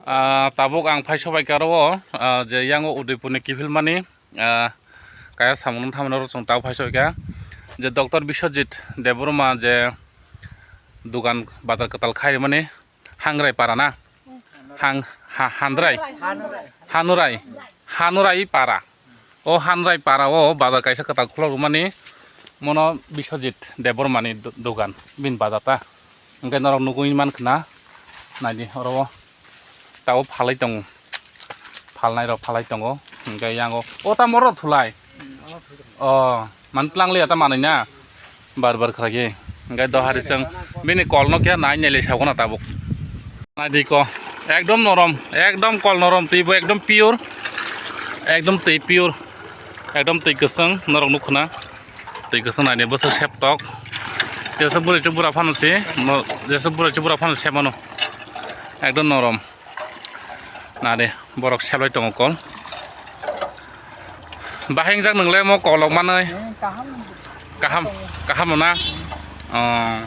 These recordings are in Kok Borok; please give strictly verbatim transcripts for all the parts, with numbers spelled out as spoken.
Ah, tabuk ang phai sobai kha oro, ah, je yango Udaipurni kiphilmani, ah, kaya samung thamani oro chwng tabuk phai sobai kha je Doctor Biswajit Debbarma je dugan bazar kwtal khai rimani Hangrai para na? Hang-, ha-, Handrai? Hanurai. Hanurai para. O Hanrai para o bazar kaisa kwtal khulok rwmani, mono Biswajit Debbarmani do-, dogan, bini bazar ta. Hwnkhe norok nugwi mankha na, naidi oro o tabuk phalai tongo, phalnai rok phalai tongo, hwnkhe yango o tamo oro thulai. O man tlang liya ta manwi na, bar bar khlai hwnkhe dohari chwng bini kol no khe nai nai le sago na tabuk. Naidi ko, ekdom norom, ekdom kol norom, twi bo ekdom pure, ekdom twi pure, ekdom twi kwchwng norok nukho na, twi kwchwng naidi bwswk sep tok, jesa bwrwi se bura phano se, mo-, jesa bwrwi se bura phano se mano, ekdom norom, naidi borok selai tongo kol. Bahai wngjak nwng le mo kolok manwi? Hmm, kaham. Kaham, kaham no na? Oh.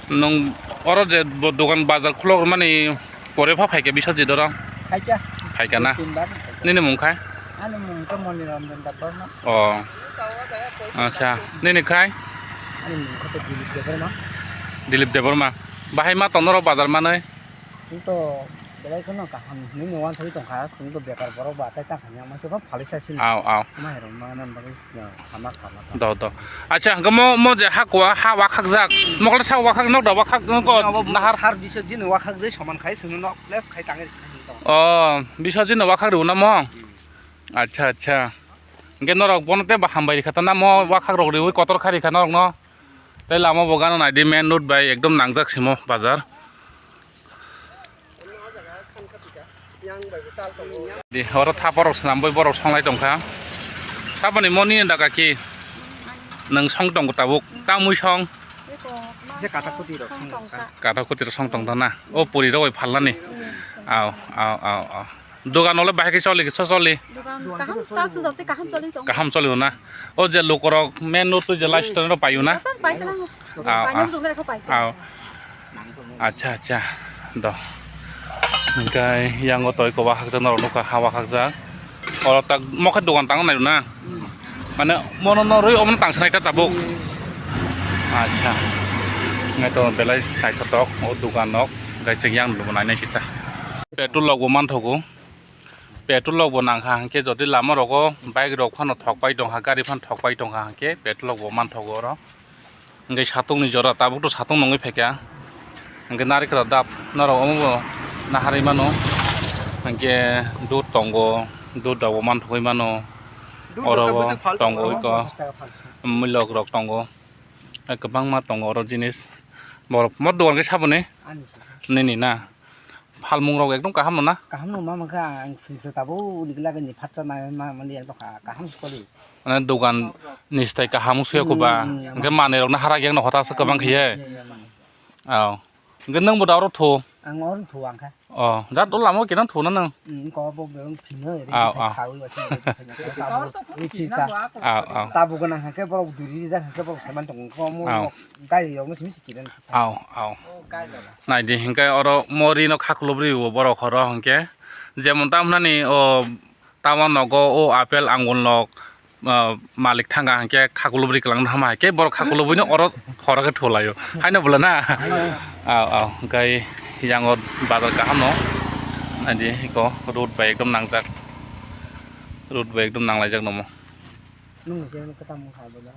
Nwng oro je bo dogan bazar khulok rwmani pore pha phaikha Biswajit oro? Phaikha. Phaikha na? Tin bar phaikha. Nini mung khai? Ani mung khe Moni Ranjan Debbarma. Oh. Acha. Nini khai? Ani mung khe Dilip Debbarma. Dilip Debbarma. Bahai ma tong norok bazar manwi? Chwng to belai kheno kaham hinwi no uansugwi tongkha, chwng to bekar borok ba tei tang hamya omo khe bo phalwi sa sini. Aw, aw. Mairok manna bagwi, ya, sama kha ma kha. Do, do. Acha, hwnkhe mo, mo je ha kuwa, ha wakhakjak, mokle sa wakhak, nok da wakhak, nok nahar. Sar Biswajit ni wakhak rwi soman khai, chwngno nok place khai tangwi rwsini hinwi tongo. Oh, Biswajit ni wakhak rw na mo? Hmm. Acha, acha. Hwnkhe norok bono tei ba hambai rikha ta na mo wakhak rok riwi kotor kha rikha norok no. Tei lama bo gana naidi main road bai ekdom nangjak simo bazar. Di, oro thapa rok swnam bai borok songlai tongkha. Thapani mo nini da kaki? Nwng song tongo tabuk. Tamwi song? Kathak kuti rok song tongkha. Kathak kuti rok song tongkha na? O puri rok bai phalnani? Aw, aw, aw, aw. Dogan ole bahai khe choli, so choli? Dogan kaham, tak sujak tei kaham choli tong. Kaham choli na? O je lukorok main road twi je lifestyle rok paio na? Joto paikha na. Aw, paina aw. Bujung dai kho paikha. Aw. Acha, acha. Do. Hwnkhe yango toi kowa hakjak norok nukha, hawa hakjak. Oro tak mokhe dogan tang nai na? Mane mono no rwi omono tang sanai ta tabuk. Acha. Ngai to belai naithotok o dogan nok. Gai cheng yang lumo nai nai kisa. Petrol rok bo manthogo. Petrol rok bo nangkha, hwnkhe jodi lama rogo bike rok phano thok pai tongkha, gari phano thok pai tongkha, hwnkhe petrol rok bo manthogo oro. Hwnkhe satung ni jora, tabuk to satung nungwi phaikha. Hwnkhe narikra dap norok omo bo naharwi mano. Hwnkhe dud tongo, dud rok bo manthogwi mano. Dud rok oro bo bwswk phalto tongo oro iko. Ponchash taka phalto. Milok rok tongo. Kwbangma tongo oro jinis. Borok mo dogan khe saboni? Ani se. Nini na? Phalmung rok ekdom kaham no na? Kaham no ma mankha, ang singsa tabuk uni lage ni phatsa nai ma mani ekdom ka-, kaham se kori. Mane dogan ni swtai kaham suya kho ba. Hmm, hmm, hwnkhe manwi rok no harak yang no hota se kwbang khiye. Hmm, hmm, hmm. Aw. Hwnkhe nwng bo da oro thu? Ang oro thu ang kha. Oh, da dol lama khe nang thu na nwng? Hmm, ko bo be phino ri. Aw, aw. Khawi wa. Aw, aw. Tabu gana hwnkhe borok duri rijak hwnkhe borok saman tong kho mo. Aw. Gari rok no simi simi kiran. Aw, aw. Naidi hwnkhe oro mo ri no khaklubri bo borok horo hwnkhe. Jemon tamnani o tamo nogo o apple angul nok, ah, malik thanga hwnkhe khaklubri kwlang no hama hwnkhe borok khaklubri no oro horo khe thulaio. Haino bwla na? Aw, aw. Hwnkhe yango bazar kaham no. Naidi iko road bai ekdom nangjak. Road bai ekdom nanglaijak nomo. Nung se kwtam kha bwla.